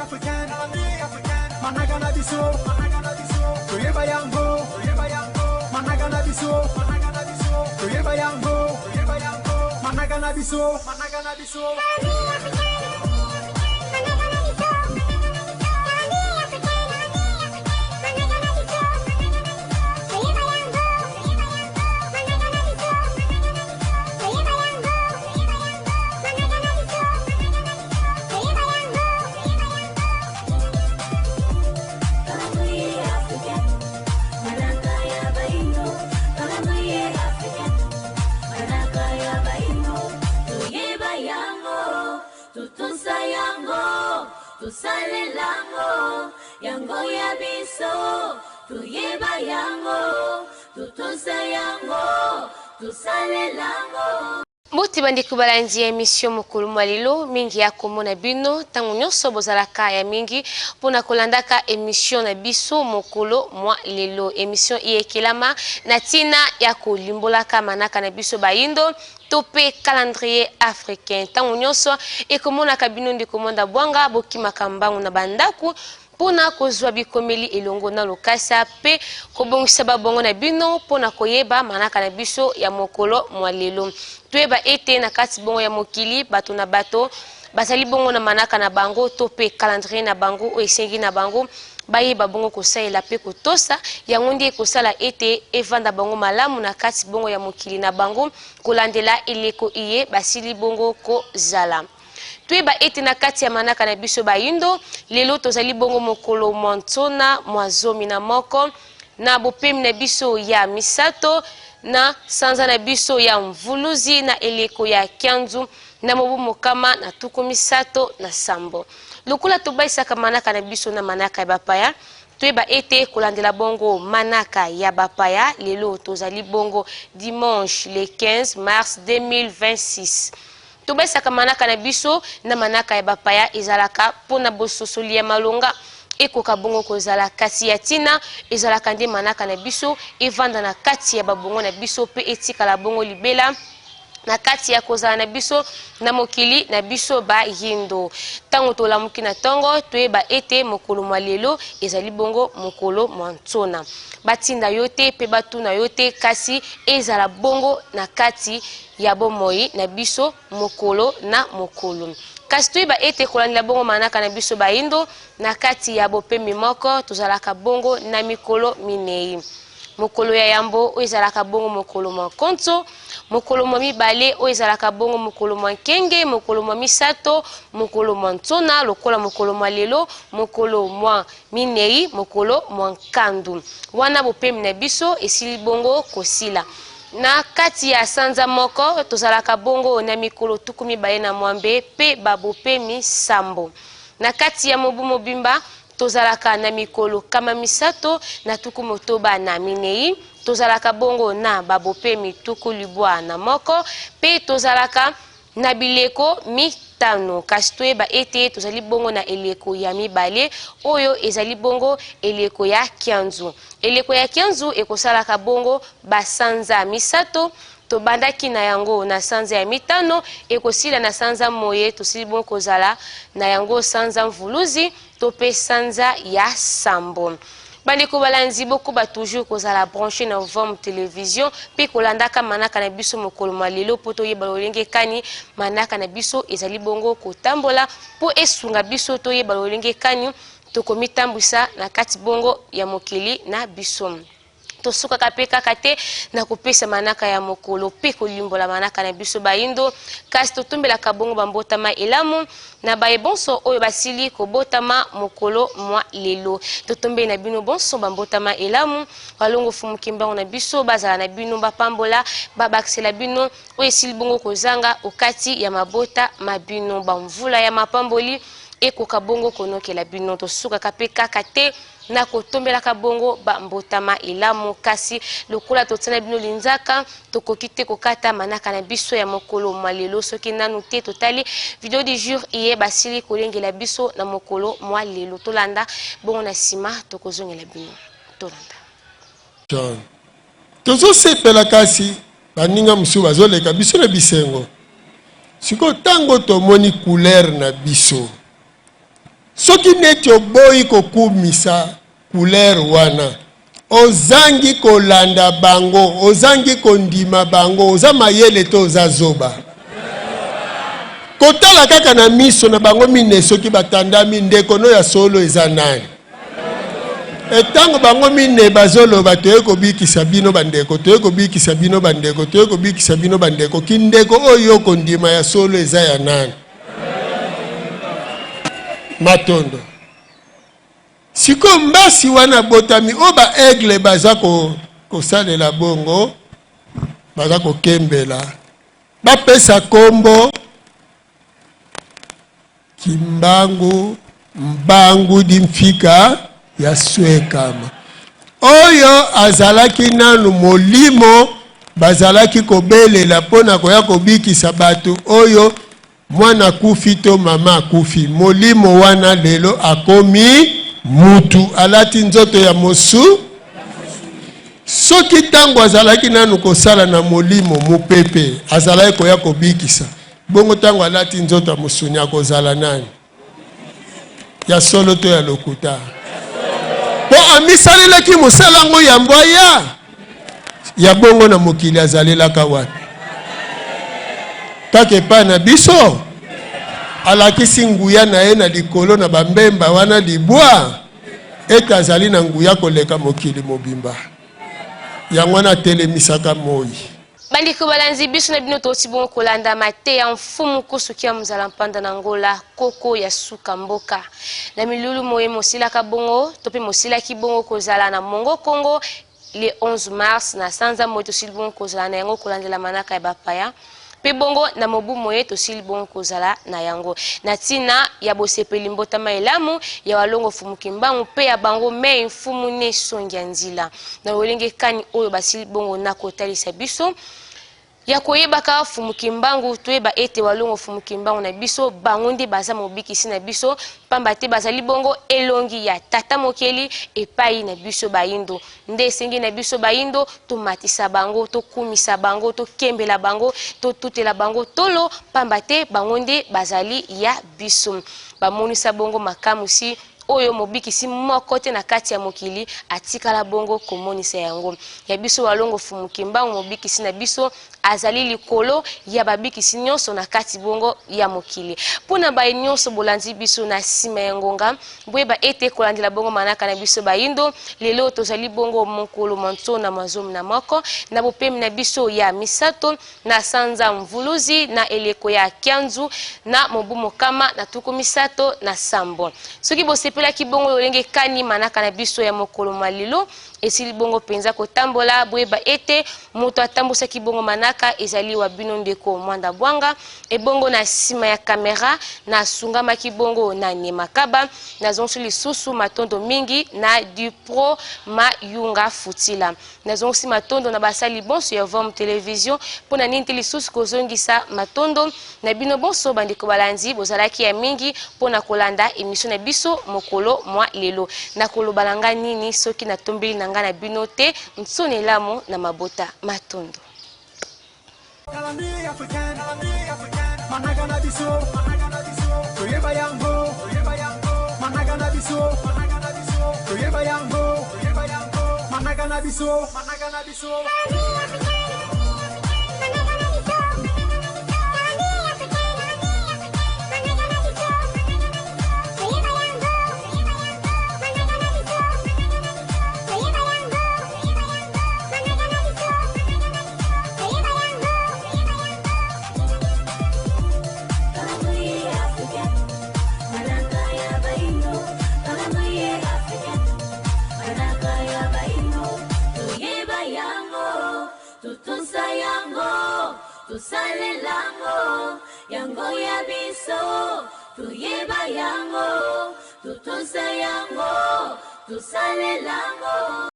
africaine, manaka na biso, toyeba yango, manaka na biso, toyeba yango, manaka na biso, manaka na biso. Tosalelango yango ya biso, toyeba yango, totosa yango, tosalelango. Mbote bandeko balandi ya emission mokolo mwa lelo, mingi ya komona bino ntango nyonso bozalaka ya mingi mpona kolandaka emission na biso mokolo mwa lelo. Emission iyekelama na ntina ya kolimbolaka manaka na biso bayindo to mpe calendrier africain. Ntango nyonso ekomonaka bino ndeko Mwanda Bwanga, bokimaka mbangu na bandako mpo na kozwa bikomeli elongo na lokasa mpe kobongisa babongo na bino mpo na koyeba manaka na biso ya mokolo mwa lelo. Toyeba ete na kati bongo ya mokili, bato na bato bazali bongo na manaka na bango to mpe calendrier na bango oyo esengi na bango bayeba bongo kosalela mpe kotosa yango, nde ekosala ete evanda bango malamu na kati bongo ya mokili na bango kolandela eleko iye basili bongo kozala. Toyeba ete na kati ya manaka na biso bayindo, lelo tozali bongo mokolo mwa ntona mwa 11 na bopemi na biso ya misato na sanza na biso ya mvuluzi na eleko ya kianzu na mobu 137. Lokola tobaisaka manaka na biso na manaka ya bapaya, toyeba ete kolandela bongo manaka ya bapaya, lelo tozali bongo dimanche le 15 mars 2026. Tobaisaka manaka na biso na manaka ya bapaya ezalaka mpo na bososoli ya malonga ekoka bongo kozala, kasi ya ntina ezalaka nde manaka na biso evanda na kati ya babongo na biso mpe etikala bongo libela na kati ya kozala na biso na mokili na biso bayindo. Ntango tolamuki na ntongo, toyeba ete mokolo mwa lelo ezali bongo mokolo mwa ntona. Batinda yo te mpe batuna yo te, kasi ezala bongo na kati ya bomoi na biso mokolo na mokolo. Kasi toyeba ete kolandela bongo manaka na biso bayindo, na kati ya bopemi moko tozalaka bongo na mikolo minei. Mokolo ya yambo oyo ezalaka bongo mokolo mwa nkonto, mokolo mwa mibale oyo ezalaka bongo mokolo mwa nkenge, mokolo mwa misato mokolo mwa ntona lokola mokolo mwa lelo, mokolo mwa minei mokolo mwa nkandu. Wana bopemi na biso esili bongo kosila. Na kati ya sanza moko tozalaka bongo na mikolo 26 mpe ba bopemi sambo. Na kati ya mobu mobimba tozalaka na mikolo 364, tozalaka bongo na ba bopemi 91 mpe tozalaka na bileko mitano. Kasi toyeba ete tozali bongo na eleko ya mibale oyo ezali bongo eleko ya kianzu. Eleko ya kianzu ekosalaka bongo basanza misato. Tobandaki na yango na sanza ya mitano, ekosila na sanza moye tosili bongo kozala na yango sanza mvuluzi to mpe sanza ya sambo. Bandeko balanzi, bokoba toujours kozala branché na Vom Television mpe kolandaka manaka na biso mokolo mwa lelo mpo toyeba lolenge kani manaka na biso ezali bongo kotambola mpo esunga biso toyeba lolenge kani tokomitambwisa na kati bongo ya mokili na biso. Tosukaka mpe kaka te na kopesa manaka ya mokolo mpe kolimbola manaka na biso bayindo, kasi totombelaka bongo bambotama elamu na baye bonso oyo basili kobotama mokolo mwa lelo. Totombeli na bino bonso bambotama elamu, balongo Fumu Kimbangu na biso bazala na bino, bapambola, babakisela bino oyo esili bongo kozanga okati ya mabota ma bino, bamvula ya mapamboli ekoka bongo konokela bino. Tosukaka mpe kaka te na kotombelaka bongo ba mbotama elamu, kasi lokola totia na bino linzaka, tokoki te kokata manaka na biso ya mokolo mwa lelo soki nanu te totali video du jour iye basili kolengela biso na mokolo mwa lelo. Tolanda bongo, na nsima tokozongela bino. Tolanda. John. Tozosepela kasi baninga mosusu bazoleka biso na bisengo. Sikoyo ntango tomoni couleur na biso, soki Soki neti oboyi kokumisa couleur wana, ozangi kolanda bango, ozangi kondima bango, oza mayele to oza zoba? Kotala kaka na miso na bango mine soki batandami, ndeko no ya solo eza nani? Etango bango mine bazoloba toye kobikisa bino bandeko, toye kobikisa bino bandeko, toye kobikisa bino bandeko, kindeko oyo kondima ya solo eza ya nani? Matondo. Sikoyo mbasi wana abotami oyo ba aigle baza kosalela bongo, baza kokembela, bapesa kombo Kimbangu Mbangu di Mfika ya Swekama, oyo azalaki nanu molimo bazalaki kobelela mpo na koya kobikisa bato oyo Mwana akufi to mama akufi, molimo wana lelo akomi mutu, alati nzoto ya mosu. Soki ntango azalaki nanu kosala na molimo mopepe azalaki koya kobikisa, bongo ntango alati nzoto ya mosuni akozala nani? Ya solo to ya lokuta? Mpo amisalelaki mosala yango yambo aya ya bongo na mokili. Azalelaka wapi? Kaka epai na biso. Alakisi nguya na ye na likolo na bambemba wana libwa, ete azali na nguya koleka mokili mobimba. Yango wana atelemisaka moi. Bandeko balanzi biso na bino, touti bongo kolanda mateya Mfumu Kusu Kia Muzala Mpanda na Ngola, koko ya suka mboka. Na milulu moye mosilaka bongo to mpe mosilaki bongo kozala na Mongo Kongo le 11 mars na sanza moye tosili bongo kozala na yango kolandela manaka ya bapaya mpe bongo na mobu moye tosili bongo kozala na yango na ntina ya bosepeli mbotama elamu ya Walongo Mfumu Kimbangu mpe ya bango mei Mfumu ne Songia Nzila na lolenge kani oyo basili bongo na kotalisa biso ya koyebaka Mfumu Kimbangu. Toyeba ete Walongo Mfumu Kimbangu na biso, bango nde baza mobikisi na biso, pamba te bazali bongo elongi ya Tata Mokeli epai na biso bayindo. Nde esengi na biso bayindo tomatisa bango, tokumisa bango, tokembela bango, totutela bango tolo, pamba te bango nde bazali ya biso. Bamonisa bongo makamwisi oyo mobikisi moko te na kati ya mokili atikala bongo komonisa yango. Ya biso Walongo Mfumu Kimbangu, mobikisi na biso, azali likolo ya babikisi nyonso na kati bongo ya mokili. Mpo na baye nyonso bolandi biso na nsima ya ngonga, boyeba ete kolandela bongo manaka na biso bayindo, lelo tozali bongo mokolo mwa ntona mwa 11 na bopemi na biso ya misato na sanza Mvuluzi na eleko ya Kianzu na mobu 137. Soki bosepelaki bongo lolenge kani manaka na biso ya mokolo mwa lelo esili bongo mpenza kotambola, boyeba ete moto atambusaki bongo manaka ezali wa bino ndeko Mwanda Bwanga, ebongo na nsima ya kamera nasungamaki bongo na Nyemakaba. Nazongisi lisusu matondo mingi na Dupro Mayunga Futila. Nazongisi matondo na basali bonso ya Vom Television. Mpo na nini te lisusu kozongisa matondo na bino bonso bandeko balandi bozalaki ya mingi mpo na kolanda emission na biso mokolo mwa lelo. Nakoloba na ngai nini soki natombeli na ngai na bino te nsoni elamu na mabota. Matondo. Calendrier africain, manaka na biso, toyeba yango, manaka na biso, toyeba yango, manaka na biso, manaka na biso. Tosalelango yango ya biso, toyeba yango, totosa yango, tosalelango.